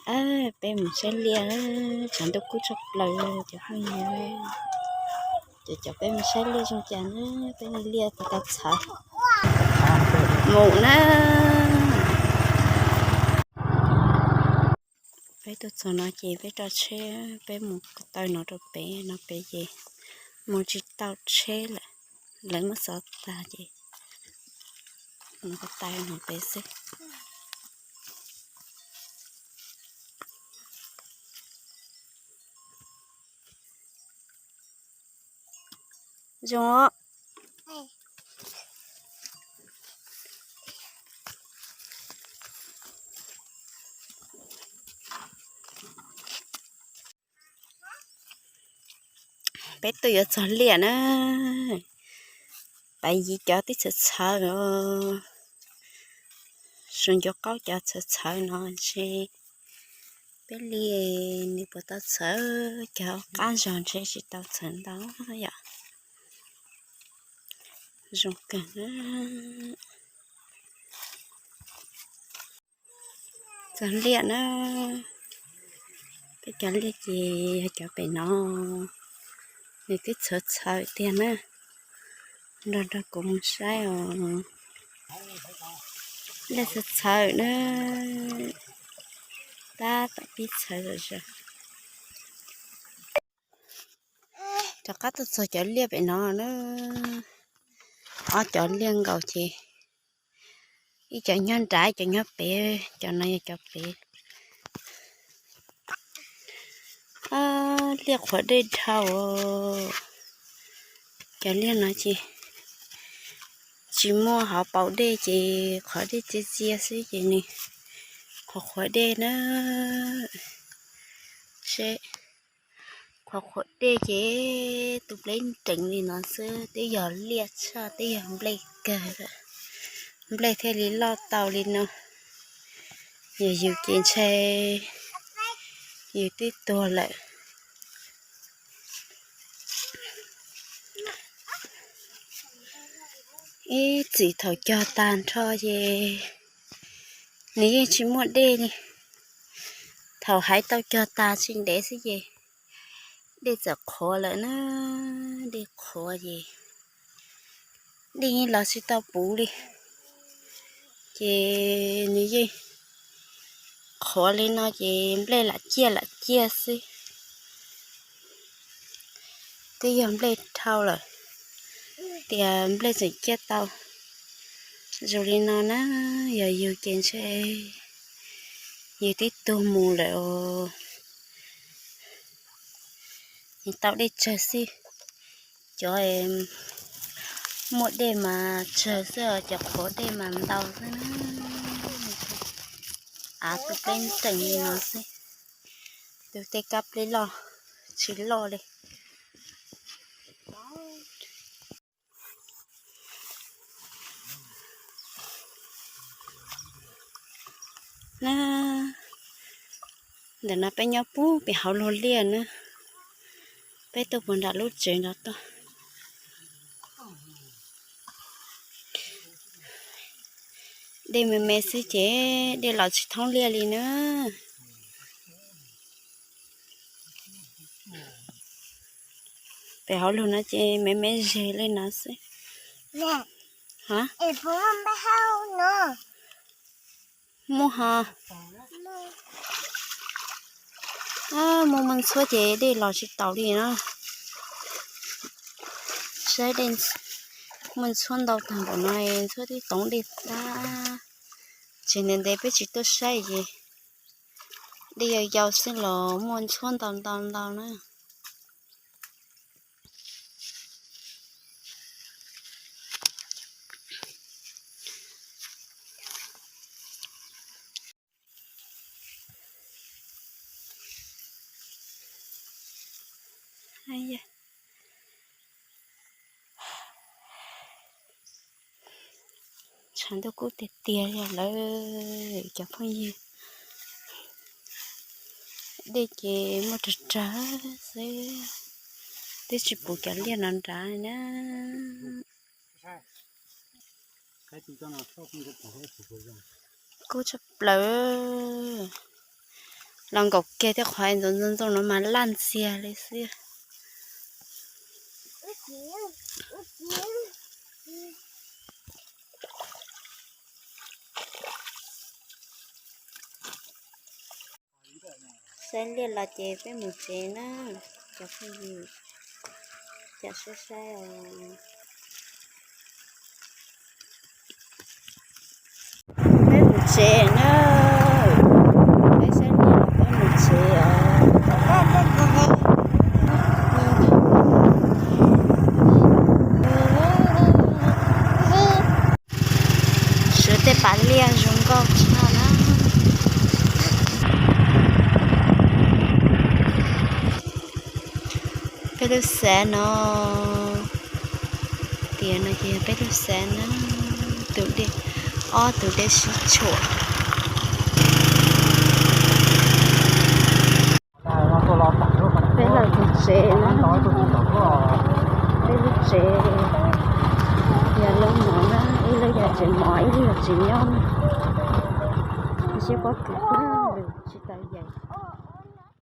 Peb mus saib liaj, tshav ntuj kub tshaj plaws cov phooj ywg. Cov cov peb mus saib liaj zoo cas na, peb mus liaj tau txhawv mus na. Peb tuaj txog no ces peb rau tsheb, peb mus ko taw no rau pem, no pem ces mus tsis tau tsheb lawm, lawv muab xov tag ces mus ko taw no pem xwb. Zoo. Peb tuaj yuav txog liaj na, pab yig cov twb txhawv txhawv os, sawv ncuav qaub cov txhawv txhawv no ntshe peb liaj nws puas tau txhawv, cov qab zog ntshe tsis tau txhawv ntau yom. Zoo kawg. Txog liaj na, peb cov liaj ces yog cov pem no, nws twb txhawv txhawv tiag na. Nrog nrog kuv mus saib os. Liaj txhawv txhawv na, tab tom pib txhawv zom zaws. Rov qab tuaj txog cov liaj pem no na, ob cov liaj nkaus ces ib cov nyob nrad, ib cov nyob pem, cov no yog cov pem. Liaj qhuav dej dhau, cov liaj no ces tsis muaj hauv paus dej ces qhuav dej txias txias xwb ces nws qhuav qhuav dej na. Seb, qhuav qhuav dej ces tus nplej nrees li no xwb, twb yog liaj tshaj, twb yog nplej kawg lawm. Nplej thiaj li loj tau li no. Yog yus ces ntshe yus twb tuag lawm. Ib txwm thaum cog tag nrho ces nws yeej tsis muaj dej li. Thaum hais tau cog tag tsis ntev xwb ces dej txawm qhuav lawm na. Dej qhuav ces dej yeej los tsis tau puv li, ces nws yeej qhuav li no ces nplej lam ciaj lam ciaj xwb. Twb yog nplej dhau lawm, tias nplej tseem ciaj tau zoo li no na. Yog yus ces ntshe yus twb tuag mus lawm os. Tau dej tsawg xwb, cov muaj dej mas tsawg xwb, cov qhuav dej mas ntau xwb. Av tus nplej nrees li no xwb, tus tej kab nplej loj tsis loj li. Na, ntawm no peb nyob puag pem hauv luag liaj na, peb tuaj puag nram lub tsev no tuaj. Dej me me xwb ces dej los tsis thoob liaj li na. Pem hauv lug no ces me me zeg li no xwb. Muaj ho. Muaj muaj ntxhuab ces dej los tsis taus li na. Saib dej, muaj ntxhuab ntau tag npaum no, ntxhuab twb toov dej tag. Tseem ntev ntev peb tsis tuaj saib ces dej yau yau xwb los muaj ntxhuab ntau ntau ntau na. Tshav ntuj kub tiag tiag li lawm cov phooj ywg. Dej ces muaj rag rag xwb, twb tsis pum cov liaj no nrad na. Kub tshaj plaws, Los nkaum kiag tej qhov ntxoov ntxoo ntxoo no mas laj ntxiag li xwb. Saib liaj los ces peb mus tsev na, cov phooj ywg, cov saib saib os. Peb mus tsev na, peb saib liaj los peb mus tsev os. Suav tej pas liaj zoo nkauj tshaj na. Peb lub xav no, tias no ces yog peb lub xav na, tus dej, ob tug dej sib tshuam. Peb los txog tsev na, peb lub tsev yog lub mov na, ib lub yog tsev mov, ib lub yog tsev nyob na. Seb pob kws pag lug tsis tau yaim.